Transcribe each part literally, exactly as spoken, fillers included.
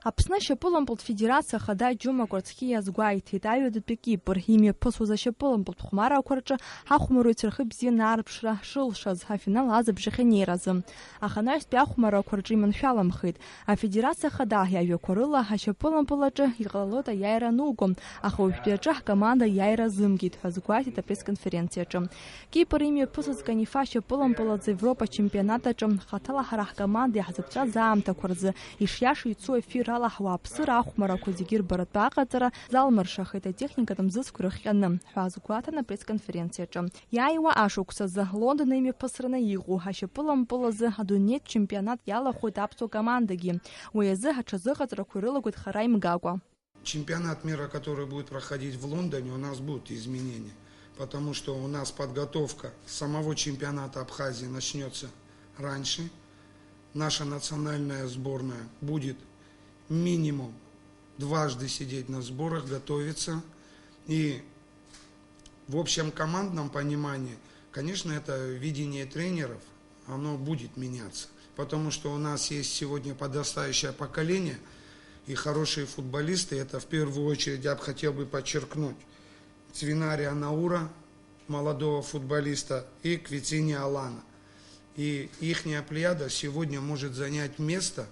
Аԥсны ашьапылампылтә федерациа ахада Џьума Кәарцхиа иазгәеиҭеит, аҩадатәи Кипр имҩаԥысуаз ашьапылампылтә хәмаррақәа рҿы ҳахәмарҩцәа рхы бзианы аарԥшра шылшаз, ҳафинал азыбжахь анеиразы. Аха анаҩстәи ахәмаррақәа рҿы иманшәаламхеит. Афедерациа ахада иажәақәа рыла, ашьапылампыл аҿы иҟалалоит аиааира ануго, аха уажәтәи аҿы ҳкоманда аиааира азымгеит ҳәа азгәеиҭеит апресс-конференциаҿы. Кипр имҩаԥысыз Канифа ашьапылампыл аӡы Европа чемпионат аҿы хаҭала ҳара ҳкоманда иаҳзыԥҵәаз аамҭақәа рзы ишиаша ицо ефир алаҳауа аԥсыра ахәмарақәа зегьы рбаратәы аҟаҵара залмыршахеит атехникатә мзызқәа ирыхҟьаны, ҳәа азгәаҭан апресс-конференциаҿы. Иааиуа ашықәсазы Лондон имҩаԥысраны иҟоу ашьапылампыл азы адунеитә чемпионат иалахәуеит аԥсуа командагьы. Уи азы аҽазыҟаҵарақәа ирылагоит хара имгакәа. Чемпионат мира, который будет проходить в Лондоне, у нас будут изменения, потому что у нас подготовка самого чемпионата Абхазии начнется раньше. Наша национальная сборная будет минимум дважды сидеть на сборах, готовиться. И в общем командном понимании, конечно, это видение тренеров, оно будет меняться. Потому что у нас есть сегодня подрастающее поколение и хорошие футболисты. Это в первую очередь я бы хотел бы подчеркнуть. Цвинари Анаура, молодого футболиста, и Квицини Алана. И ихняя плеяда сегодня может занять место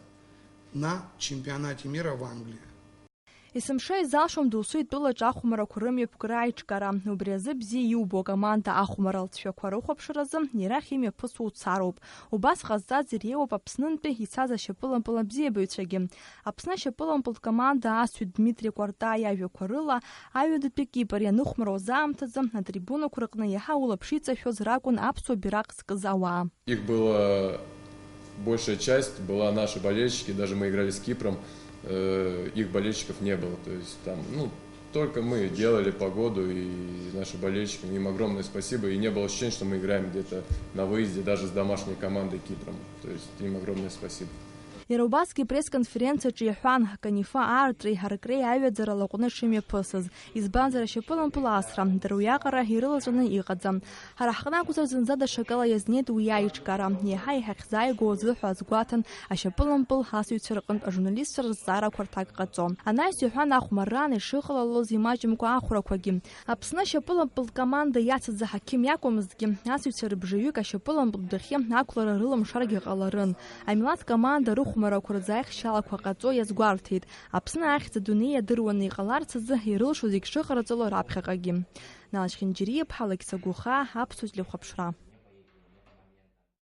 на чемпионате мира в Англии. Есымша изалшом досу итәылаҿы ахәмарақәа рымҩаԥгара аиҿкаара. Убри азы бзиа иубо акоманда ахәмаралҵшәақәа рыхәаԥшразы ирахь имҩаԥысуа уцароуп. Убас ҟазҵаз иреиуоуп Аԥснынтәи ицаз ашьапылампыл абзиабаҩцәагьы. Аԥсны ашьапылампылтә команда асҩы Дмитри Кәарта иажәақәа рыла, аҩадатәи Кипр ианыхәмаруаз аамҭазы атрибунақәа рҟны иаҳа улаԥш иҵашәоз ракәын аԥсуа бираҟ зкыз ауаа. Их было, большая часть была наши болельщики, даже мы играли с Кипром, э, их болельщиков не было. То есть там, ну, только мы делали погоду, и наши болельщики, им огромное спасибо, и не было ощущения, что мы играем где-то на выезде, даже с домашней командой Кипром. То есть им огромное спасибо. Иара убасгьы пресс-конференциаҿы иҳәан, Канифа аартреи ҳаракреи аҩаӡара лаҟәны шымҩаԥысыз, избанзар ашьапылампыл асра дара уиаҟара ирылаҵәаны иҟаӡам. Ҳара ҳҟны акәзар зынӡа даҽакала иазнеит уи аиҿкаара, иаҳа иҳахьзааигәоу азы ҳәа азгәаҭан ашьапылампыл асыҩцәа рҟынтә ажурналистцәа рызҵаарақәа рҭак ҟаҵо. Анаҩс иҳәан ахәмарраан ишыҟалалоз имаҷымкәа ахәрақәагьы. Аԥсны ашьапылампылтә команда иацыз аҳақьым иакәмызҭгьы, асыҩцәа рыбжаҩык ашьапылампылтә дәахьы ақәлара рылымшаргьы ҟаларын. Амилаҭ команда рыхәмарақәа рзы аихшьалақәа ҟаҵо иазгәарҭеит. Аԥсны ахьӡ адунеи иадыруаны иҟаларц азы ирылшо зегь шыҟарҵало раԥхьаҟагьы. Налшь Хинџьариа-иԥҳа Лакьса Гәыхаа, Аԥсуа телехәаԥшра.